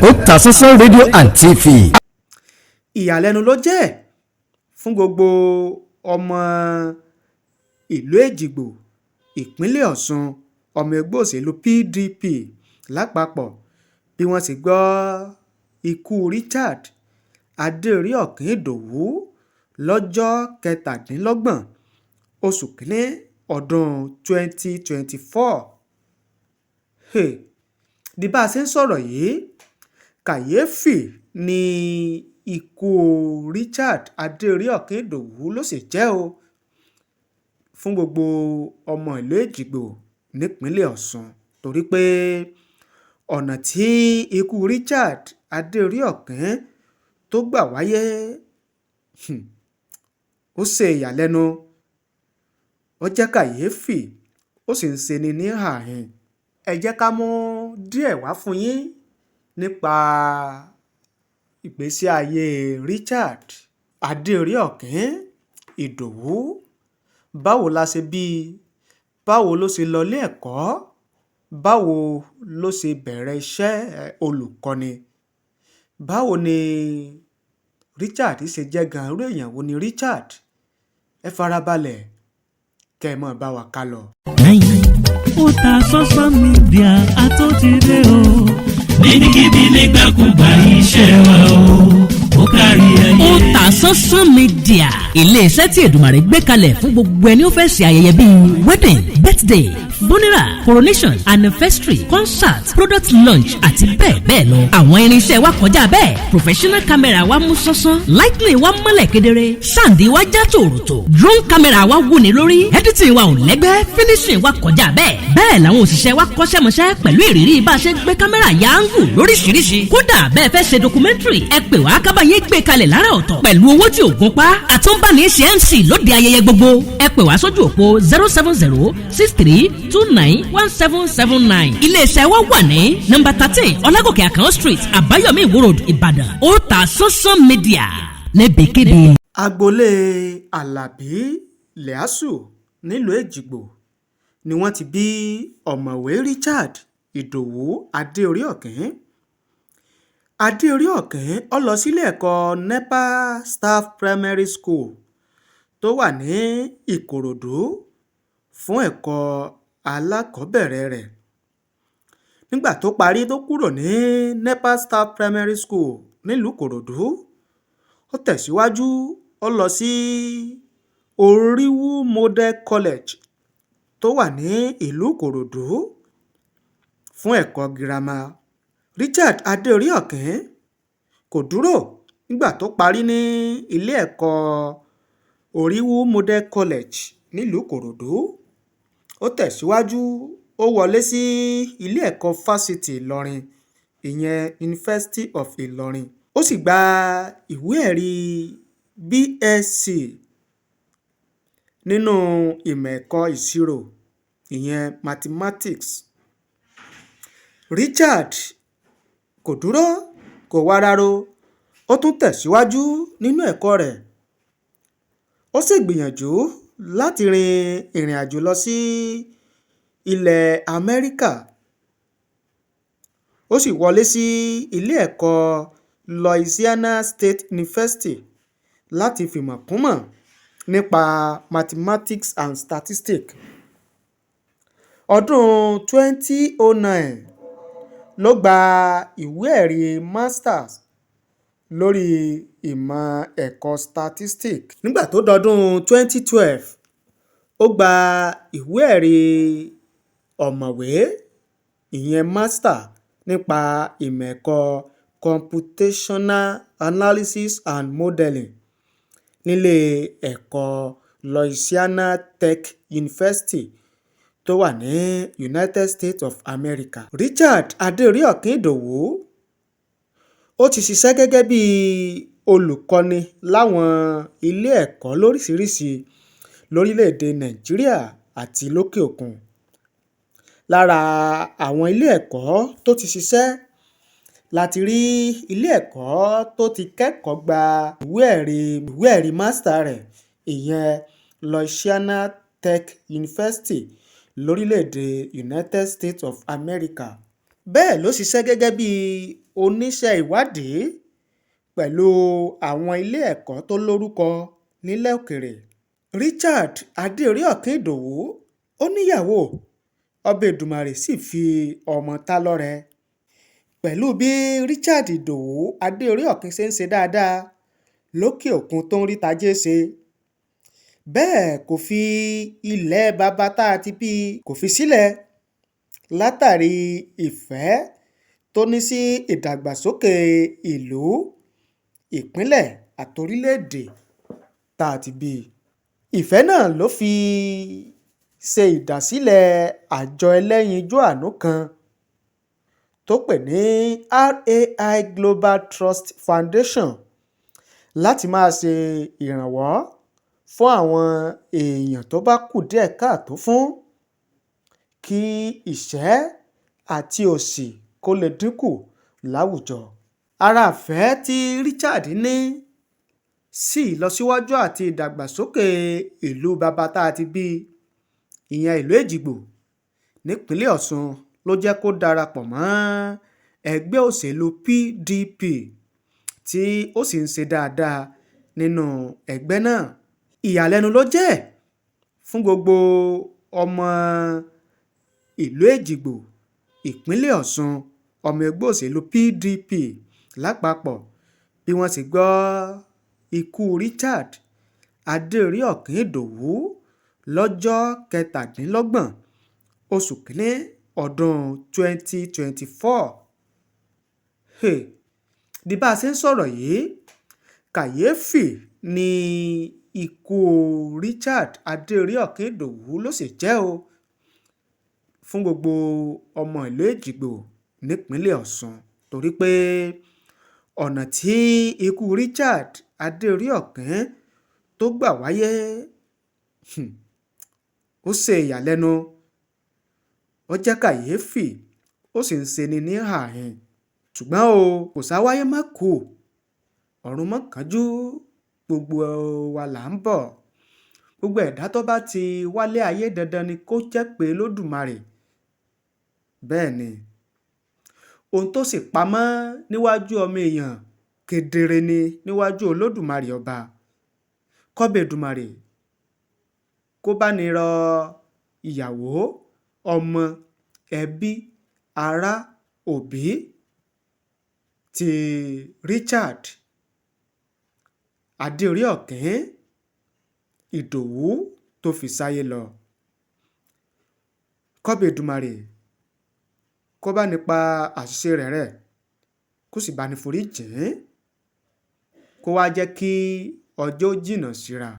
Otasansan rédíò and TV. Ìyàlẹ́nu ló jẹ́ fún gbogbo ọmọ ìlú Èjìgbò, ìpínlẹ̀ Ọ̀sùn, ọmọ ẹgbẹ́ òṣèlú PDP lápapọ̀ bí wọ́n ṣe gbọ́ ikú Richard Adéròkè Ìdòwú lọ́jọ́ 27 oṣù kínní ọdún 2024. Hey, di bá a ṣe ń sọ̀rọ̀ yìí, kàyééfì ni ikú Richard Adéròkè Ìdòwú ló sì jẹ́ ó fún gbogbo ọmọ ìlú Èjìgbò nípínlẹ̀ Ọ̀sùn, torí pé ọ̀nà tí ikú Richard Adéròkè tó gbà wáyé, ó ṣe ìyàlẹ́nu, ó jẹ́ kàyééfì, ó sì ń ṣeni ní ààhin. Ẹ jẹ́ ká mú díẹ̀ wá fún yín nípa ìgbésí ayé Richard Adéròkè Ìdòwú. Báwo la ṣe bí i? Báwo ló ṣe lọ ilé ẹ̀kọ́? Báwo ló ṣe bẹ̀rẹ̀ iṣẹ́ olùkọ́ni? Báwo ni Richard ṣe jẹ́ gan-an? Irú èèyàn wo ni Richard? Ẹ farabalẹ̀ kẹ́ ẹ máa bá wa ká lọ. Otasansan Media àtúntìdé o. Níbikíbi, nígbàkúgbà, iṣẹ́ wa o, ó kárí ayé. Otasansan Media, iléeṣẹ́ tí Èdùmàrè gbé kalẹ̀ fún gbogbo ẹni ó fẹ́ ṣe ayẹyẹ bíi wedding, birthday, funeral, coronation, anniversary, concert, product launch àti bẹ́ẹ̀ bẹ́ẹ̀ lọ. Àwọn irinṣẹ́ wa kọjá bẹ́ẹ̀. Professional camera wa mú sánsan, lighting wa mọ́lẹ̀ kedere, sound wa já tòròtò, drone camera wa wúni lórí, editing wa ò lẹ́gbẹ́, finishing wa kọjá bẹ́ẹ̀. Bẹ́ẹ̀ làwọn òṣìṣẹ́ wa kọ́ṣẹ́mọṣẹ́ pẹ̀lú ìrírí bá a ṣe gbé kámẹ́rà ya angle lóríṣiríṣi. Kódà bẹ́ẹ̀ fẹ́ ṣe documentary, ẹ pè wá ká bá yín gbé kalẹ̀ lára ọ̀tọ̀ pẹ̀lú owó tí ò gún pa. Àtúnbáni ṣe MC lóde ayẹyẹ gbogbo. Ẹ pè wá sójú òpó 07063291779. Iléeṣẹ́ wa wà ní nọ́mbà 13, Ọlágòkè Àkànó Street, Àbáyọ̀mí, Ìwó Road, Ìbàdàn. Otasansan Media, níbikíbi. Agboolé Alábí Lẹ́àsù nílùú Èjìgbò ni wọ́n ti bí Ọ̀mọ̀wé Richard Ìdòwú Adéoríọ̀kìn. Adéoríọ̀kìn ó lọ sílé ẹ̀kọ́ NEPA Staff Primary School tó wà ní Ìkòròdú fún ẹ̀kọ́ alákọ̀ọ́bẹ̀rẹ̀ rẹ̀. Nígbà tó parí, tó kúrò ní NEPA Staff Primary School nílùú Ìkòròdú, ó tẹ̀síwájú, ó lọ sí Oríwú Model College tó wà ní ìlú Ìkòròdú fún ẹ̀kọ́ girama. Richard Adéròkìn kò dúró nígbà tó parí ní ilé ẹ̀kọ́ Oríwú Model College nílùú Ìkòròdú. Ó tẹ̀síwájú, ó wọlé sí ilé ẹ̀kọ́ fásitì Ìlọrin, ìyẹn University of Ìlọrin, ó sì gba ìwé-ẹ̀rí BSc nínú ìmọ̀ ẹ̀kọ́ ìṣirò, ìyẹn mathematics. Richard kò dúró, kò wararo, ó tún tẹ̀síwájú nínú ẹ̀kọ́ rẹ̀, ó sì gbìyànjú láti rin ìrìnàjò lọ sí ilẹ̀ Amẹ́ríkà, ó sì wọlé sí ilé ẹ̀kọ́ Louisiana State University láti fìmọ̀ kúnmọ̀ nípa mathematics and statistics. Ọdún 2009 ló gba ìwé-ẹ̀rí masters lórí ìmọ̀ ẹ̀kọ́ statistics. Nígbà tó dọdún 2012, ó gba ìwé-ẹ̀rí ọ̀mọ̀wé, ìyẹn master, nípa ìmọ̀ ẹ̀kọ́ computational analysis and modeling nílé ẹ̀kọ́ Louisiana Tech University tó wà ní United States of America. Richard Adéròkìn Ìdòwú ó ti ṣiṣẹ́ gẹ́gẹ́ bíi olùkọ́ni láwọn ilé ẹ̀kọ́ lóríṣiríṣiì lórílẹ̀-èdè Nàìjíríà àti lókè òkun. Lára àwọn ilé ẹ̀kọ́ tó ti ṣiṣẹ́ la ti rí ilé ẹ̀kọ́ tó ti kẹ́kọ̀ọ́ gba ìwé-ẹ̀rí master rẹ̀, ìyẹn Louisiana Tech University lórílẹ̀-èdè United States of America. Bẹ́ẹ̀ ló ṣiṣẹ́ gẹ́gẹ́ bí oníṣẹ́ ìwádìí pẹ̀lú àwọn ilé ẹ̀kọ́ tó lórúkọ nílẹ̀ òkèèrè. Richard Adéoríọ̀kìn Ìdòwú ó níyàwó, ọba Èdùmàrè sì fi ọmọ ta lọ́rẹ. Pẹ̀lú bí Richard Ìdòwú Adéoríọ̀kìn ṣe ń ṣe dáadáa lókè òkun tó ń rí tajé ṣe, bẹ́ẹ̀ kò fi ilẹ̀ bàbá tá a ti bí kò fi sílẹ̀ látàrí ìfẹ́ tó ní sí ìdàgbàsókè ìlú, ìpínlẹ̀ àtorílẹ̀-èdè tá a ti bí. Ìfẹ́ náà ló fi ṣe ìdásílẹ̀ àjọ ẹlẹ́yinjú àánú kan tó pè ní RAI Global Trust Foundation láti máa ṣe ìrànwọ́ fún àwọn èèyàn tó bá kù díẹ̀ káàtó fún, kí ìṣẹ́ àti òṣì kó lè dínkù láwùjọ. Ara ìfẹ́ tí Richard ní sí ìlọsíwájú àti ìdàgbàsókè ìlú bàbá tá a ti bí, ìyẹn ìlú Èjìgbò nípínlẹ̀ Ọ̀ṣun, ló jẹ́ kó darapọ̀ mọ́ ẹgbẹ́ òṣèlú PDP tí ó sì ń ṣe dáadáa nínú ẹgbẹ́ náà. Ìyàlẹ́nu ló jẹ́ fún gbogbo ọmọ ìlú Èjìgbò, ìpínlẹ̀ Ọ̀ṣun, ọmọ ẹgbẹ́ òṣèlú PDP lápapọ̀ bí wọ́n sì gbọ́ ikú Richard Adéoríọ̀kìn Ìdòwú lọ́jọ́ 27 oṣù kínní ọdún 2024. Hey, di bá a ṣe ń sọ̀rọ̀ yìí, kàyéfì ni ikú Richard Adéoríọ̀kìn Ìdòwú ló sì jẹ́ o fún gbogbo ọmọ ìlú Èjìgbò nípínlẹ̀ Ọ̀ṣun, torí pé ọ̀nà tí ikú Richard Adéoríọ̀kìn tó gbà wáyé ó ṣe ìyàlẹ́nu, ó jẹ́ kàyéfì, ó sì ń ṣeni ní ààhin. Ṣùgbọ́n o, kò sáwáyé má kú, ọ̀run mọ́ kánjú, gbogbo wa là ń bọ̀. Gbogbo ẹ̀dá tó bá ti wálé ayé dandan ni kó jẹ́ pé Olódùmarè. Bẹ́ẹ̀ ni, ohun tó sì pamọ́ níwájú ọmọ èèyàn kedere ni níwájú Olódùmarè ọba. Kọ́bẹ̀ Èdùmàrè kó bá ní rọ ìyàwó, ọmọ, ẹbí, ará, òbí ti Richard Adéoríọ̀kìn Ìdòwú tó fi sáyé lọ. Kọ́bẹ̀ Èdùmàrè kó bá ní pa àṣìṣe rẹ̀ rẹ́, kó sì bá ní forí jìn ín, kó wá jẹ́ kí ọjọ́ jìnnà síra.